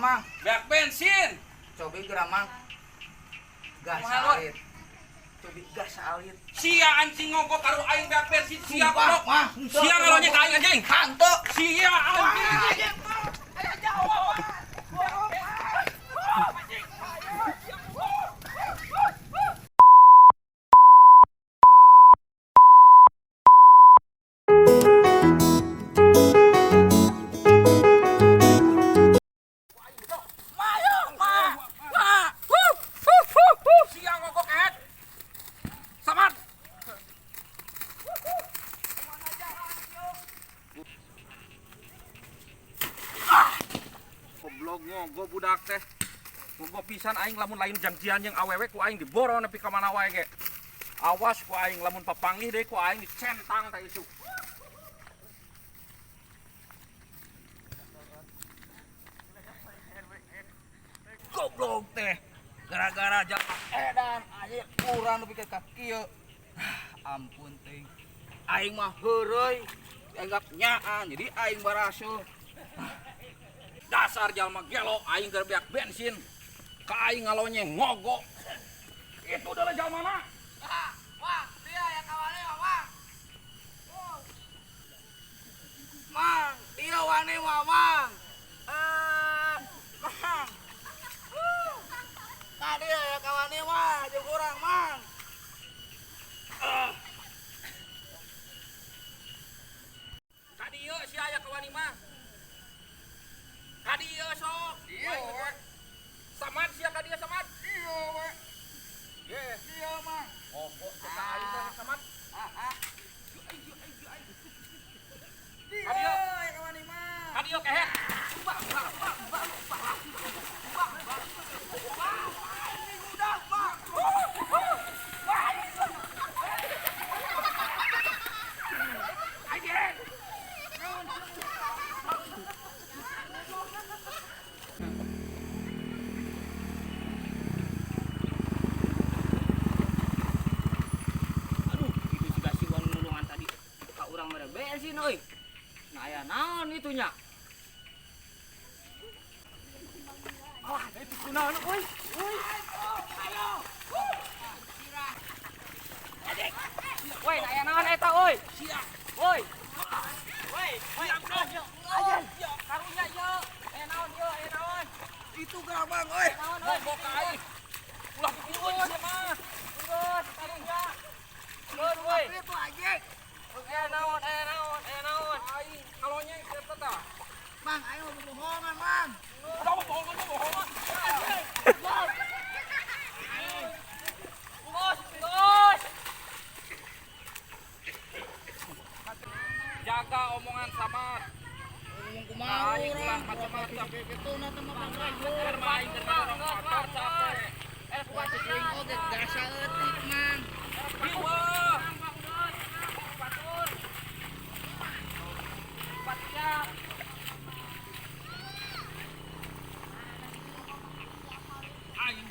Mang? Beak bensin. Cobi geura, Mang. Gas Kumaha, Lur? alit. Cobi gas alit. Sia anjing ngogok karo aing beak bensin sia Sumpah, goblok. Mang. Sia ngalonyeng ka aing anjing. Henteu. Sia anjing. Sia ngogok kehet. Samad. Goblok ngogok budak teh. Ngogok pisan aing lamun lain jangjian jeung awewe ku aing diboro nepi ka mana wae ge. Awas ku aing lamun papanggih deui ku aing dicentang teh isuk. Goblok teh. Gara-gara jalma edan aja kurang nepi ka kieu. Ah, ampun teh. Aing mah heureuy dianggap nyaan jadi aing barasuh. Dasar jalma gelo aing keur beak bensin. Ka aing ngalonyeng ngogok. Itu adalah jalmana. Wah, dia yang kawannya, Mang. Mang, dia wani mah, Mang. Eh, Mang. Nah, dia ya kawannya mah, jeung urang, Mang. Ka dieu sia aya kawani mah. Ka dieu sok. Iya, we. Samad sia ka dieu Samad. Iya, we. Ye, Iya, Mang. ngogok teh ka aing teh Samad. Ah, ah. Dia Ka dieu. ya kawani mah. Ka dieu kehet. Aduh, itu si gasiwan nulungan tadi ka urang mere bensin euy. Nah, aya naon itu nya? Ah, itu kunaon euy? Euy. Woi, aya naon eta euy? Sia. Woi. Woi, woi, Sia goblok. aja. Karunya ieu. Aya naon ieu? Aya naon? Itu gerbang, euy. Naon euy? Ngogok ka aing. Ulah pipilun sia mah. Geus, karunya. Geus, woi. Itu anjing. Aya naon? Aya naon? Aya naon? Aing ngalonyeng eta tah. Mang, aing mau bohongan, Mang. Udah bohongan bohongan. Geus, geus. Jaga omongan Samad. Ngomong kumaha Aing ulah urang. macam-macam. Kitu na teh mah Keur mah aing keur ngadorong motor capek. Wah, cek aing oge gas saeutik, Mang. Riweuh. Aing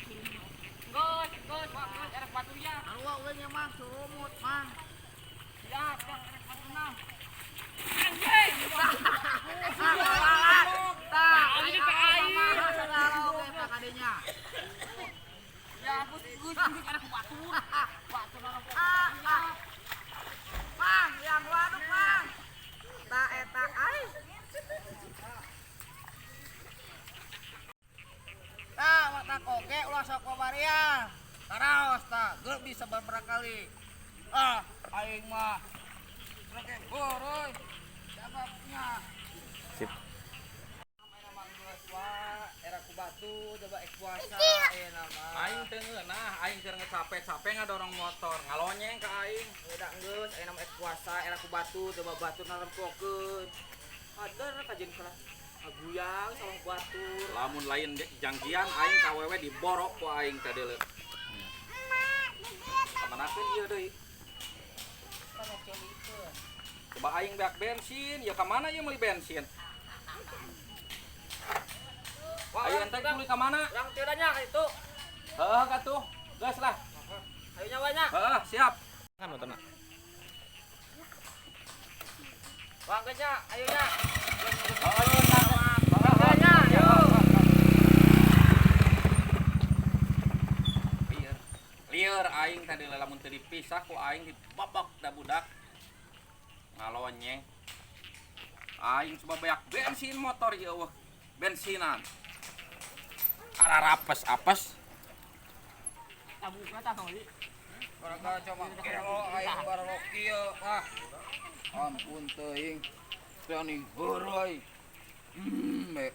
Geus, geus, wah, geus, erek batunya. Arwah ulah nya, Mang, surumut, Mang. Siap, siap, erek batuna. Anjing! Tah, Ini ka aing. segala oge tah kadinya. Ya, geus, geus, geus, erek batur. Batur Ah, ah. Mang, yang waduk, Mang. Tah eta ai. Tah, mata oge ulah sok babarian. Taraos tah, geus bisa beberapa kali. Ah, aing mah. Reke heureui. Jawabnya. Sip. Era ku batu coba ek puasa ayeuna mah. Aing teu ngeunah, aing keur ngecapek-capek ngadorong motor, ngalonyeng ka aing. Udah geus, ayeuna mah ek puasa, era ku batu, coba batur narempokeun. Hader kajeun kalah. Aguyang sama batur. Lamun lain jangjian aing ka awewe diborok ku aing teh deuleu. Kamanakeun ieu deui? Coba aing beak bensin, ya ka mana ieu meuli bensin? Wah, Ayo ente meuli ka mana? Urang teu nya itu. Heuh katuh. Geus lah. Ayo nyawa nya. Heuh, siap. Kan motorna. Wah, geus nya, ayo nya. Heuh, Ayo nya, ayo. Gelisah ku aing dibabak da budak. Ngalonyeng. Aing coba banyak bensin motor ieu eueuh. Bensinan. Ararapes apes. Tabukna tah kali. Gara-gara coba gelo aing barolok kieu ah. Ampun teuing. Teu ning heureuy. Be.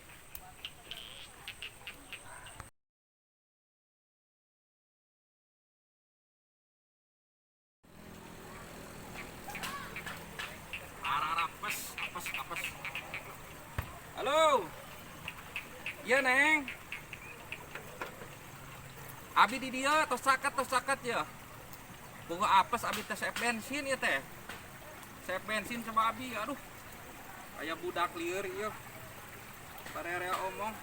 Ararapes apes apes. Halo. Iya, Neng. Abi di dieu tos caket ya. Boga apes abi teh seep bensin ieu teh. Seep bensin coba abi, aduh. Aya budak lieur ieu. Barerea omong.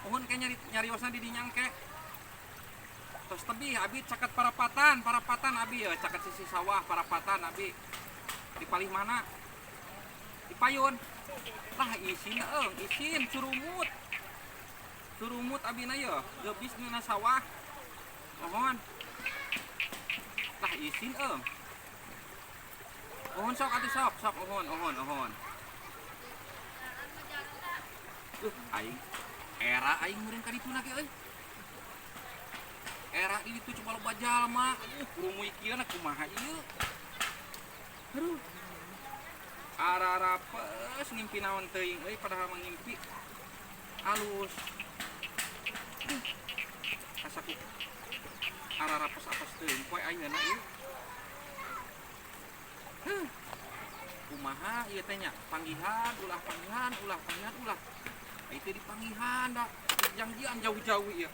Pohon kayak nyari nyariosna di dinya engke. Tos tebih abi caket parapatan, parapatan abi ya, caket sisi sawah parapatan abi. Di palih mana? Di payun. Lah isin eueuh, isin curumut. Curumut abina ye, geubis dina sawah. Mohon. Lah isin eueuh. Mohon sok atuh sok, sok mohon, mohon, mohon. Aing era aing meureun ka ditu ge euy. Era di ditu coba loba jalma. Aduh, kurumuy kieu na kumaha ieu. Aduh. Ararapes ngimpi naon teuing euy padahal mah ngimpi alus. Asa ku ararapes apes teuing poe ayeuna ieu. Heuh. Kumaha ieu teh nya? Panggihan, ulah panggihan, ulah panggihan, ulah. Ai teu dipanggihan da janjian jauh-jauh ieu.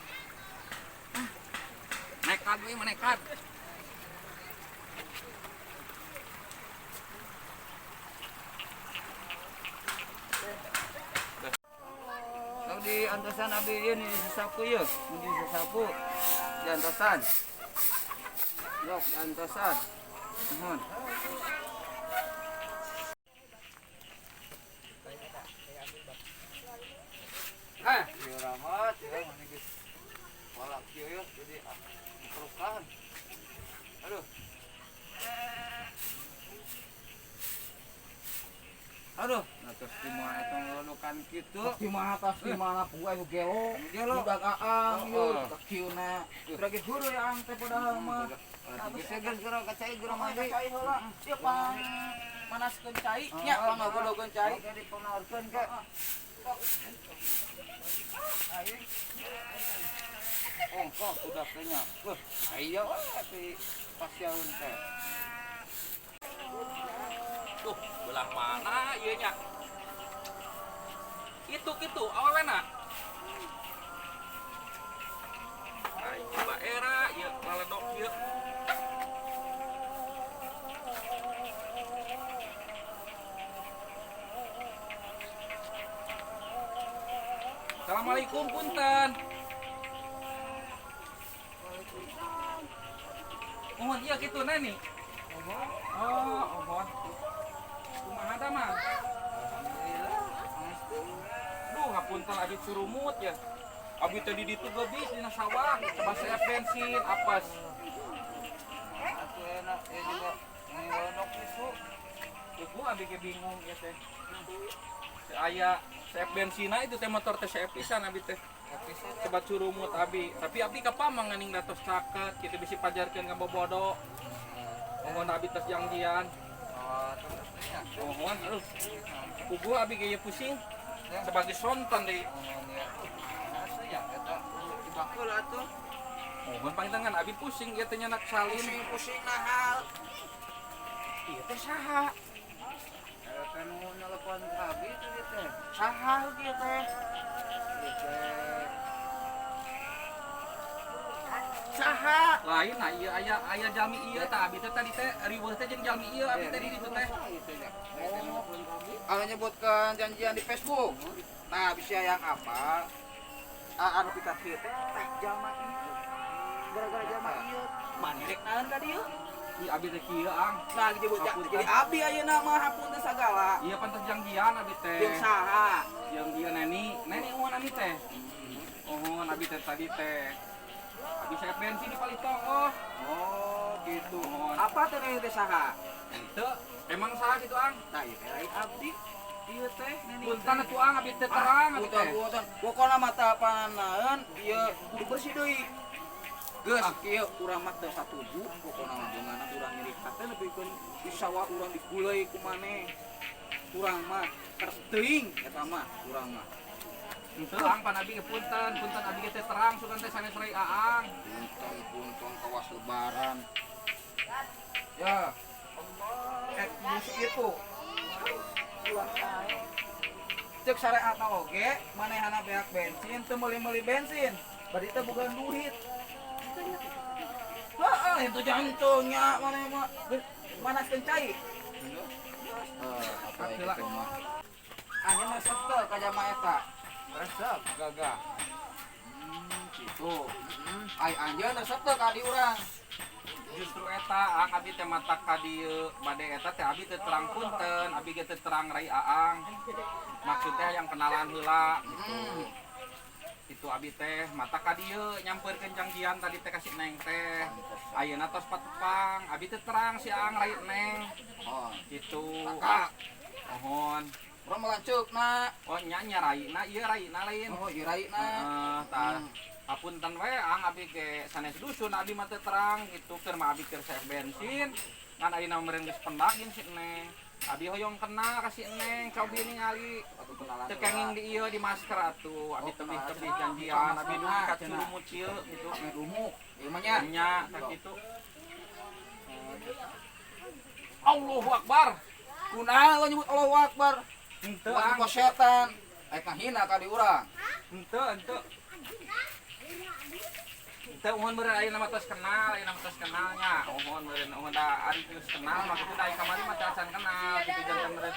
Ah. Nekat we mah nekat. Kalau di antosan abi ieu nih sasapu ieu, di sasapu. Di antosan. Yok di antosan. Nuhun. Hah, Ieu ramat ya mana geus walak kieu ya jadi kerukan. Aduh. Aduh, nah terus di mana eta ngelodokan kitu? Di mana tas di mana ku aing gelo. Gelo. Budak aang Oh, yeuh oh. kakiuna. Lagi heureuy aang teh padahal mah. Atuh geus geus geura ka cai geura mandi. Cai heula. Ieu pang manaskeun cai nya pang ngagodogeun cai. Oke dipenarkeun ke. Aing. Ongkoh budak teh nya. Wah, aya we ti pasieun teh. Tuh, belah mana ieu nya? Itu kitu awewena. Aing coba era ieu laledok ieu. Assalamualaikum punten. Mohon iya kitu nani. Oh, mohon. Kumaha da mah? Alhamdulillah. Pangestu. Duh, ngapunten abi curumut ya. Abi teh di ditu geubis dina sawah, coba saya bensin apes. Atuh enak ya juga ngelodok isu. Ibu abi ge bingung ya teh. Teu aya saya bensina itu teh motor teh saya pisan abi teh. Coba curumut abi, tapi abi kapamang nganing datos caket kitu bisi pajarkeun ka bobodo. Mohon abi tos jangjian. Oh, terus nya. Mohon aduh. Kubu abi ge ieu pusing sebagai sonten deui. Mohon ya. Asuh ya eta dibakul atuh. Mohon panginten abi pusing ieu teh nyanak salin. Pusing-pusing nahal. Ieu teh saha? Eta nu nelepon ka abi teh ieu teh. Saha kieu teh? Ieu teh Saha? Lain nah ieu aya aya jalmi ieu tah abi teh tadi teh riweuh teh jeung jalmi ieu abi teh di ditu teh. Oh. Kalau nyebutkan janjian di Facebook. Nah, bisa yang apa? Ah, anu pika kieu teh tah jalma ieu. Gara-gara jalma ieu, maneh rek naon ka dieu? Ih abi teh kieu ang. Nah, disebut jadi abi ayeuna mah hapunten sagala. Iya pantes jangjian abi teh. Jeung saha? Jeung ieu neni, neni eueuh nani teh. Oh, abi teh tadi teh. Abi saya bensin di paling tonggoh. Oh, gitu. Mohon. Apa teh neni teh saha? Henteu, emang saha gitu, Ang? Tah ieu teh rai abdi. Ieu teh neni. Punten atuh, Ang, abi teu terang abi Punten teh. Punten. Pokona mah teu apanaeun ieu kudu bersih deui. Geus kieu urang mah teu satuju, pokona mah beungeuna urang nyeri hate nepikeun di sawah urang digulai ku maneh. Urang mah teuing eta mah urang mah. Henteu, Ang, pan abi ge punten, punten abi ge teu terang sugan teh sanes rai Aang. Punten punten kawas lebaran. Ya. Eh, musik itu. Ulah ae. Cek syariatna oge, manehana beak bensin, teu meuli-meuli bensin. Berarti teh boga duit. Heeh, itu jantungnya maneh mah manaskeun cai. Eh, apa itu mah? Anjeun resep teu ka jama eta? Resep, gagah. Gitu. Ai anjeun resep teu ka di urang? Justru eta, Ang, abi teh mata ka dieu bade eta teh abi teu terang, punten, abi ge teu terang rai Aang. Maksudnya yang kenalan heula gitu. Itu abi teh mata ka dieu nyampeurkeun jangjian tadi teh ka si Neng teh. Ayeuna tos patepang, abi teu terang si Aang rai Neng. Oh, Gitu. Kakak. Mohon. Urang melanceukna. Oh, nya nya raina ieu raina lain. Oh, ieu raina. Heeh, tah. Apunten we, Ang, abi ge sanes dusun, abi mah teu terang gitu, keur mah abi keur seep bensin ngan ayeuna meureun geus pendak jeung si Neng. Abi hoyong kenal ka si Neng, cobi ningali Atuh kenalan. Teu kenging di ieu di masker atuh abi Oh, tebih-tebih kenalan. janjian abi dugi ka Cenah. Curumut ieu gitu. Meh dumuk. Ieu mah nya. Nya tah kitu. Allahu Akbar. Kunaon lo nyebut Allahu Akbar? Henteu, Bukan Ang. kok setan. Aik ngahina ka di urang. Henteu, henteu. Henteu, mohon meureun ayeuna mah tos kenal, ayeuna mah tos kenal nya. Mohon meureun, mohon da ari geus kenal mah kitu da aya kamari mah teu acan kenal gitu, janten meureun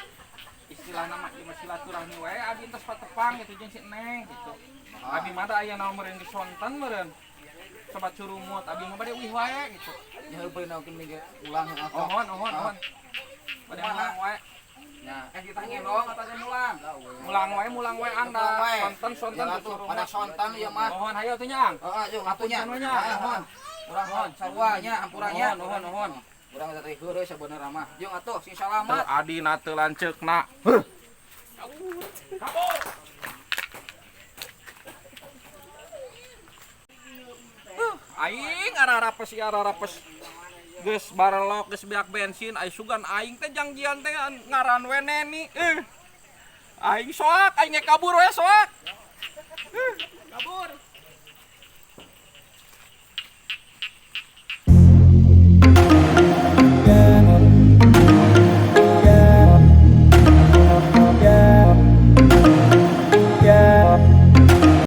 istilahna mah ieu mah silaturahmi wae abi tos patepang gitu jeung si Neng gitu. Abi mah da aya naon meureun disonten meureun. Sobat Curumut, abi mah bade uih wae gitu. Ya heubeul naokeun minggu ulang heeh. Mohon, mohon, mohon. Bade Kumaha? mulang wae. Ya, eh kita ngendong atau teh mulang? Mulang wae, mulang wae, Ang, da Mulang wae. sonten sonten Ya atuh, pada sonten ieu mah. Mohon hayo atuh nya, Ang. Heeh, yuk atuh nya. Hapunten we nya. Heeh, mohon. Urang Mohon. sarua nya hampura nya. Mohon, mohon, mohon. Urang teh heureuy sabenerna mah. Jeung atuh sing salamat. Teu adina teu lanceukna. Kabur. Aing ararapes ieu ararapes. Geus barelok, geus beak bensin, ai sugan aing teh jangjian teh ngaran we Neni. Aing soak, aing ge kabur we soak.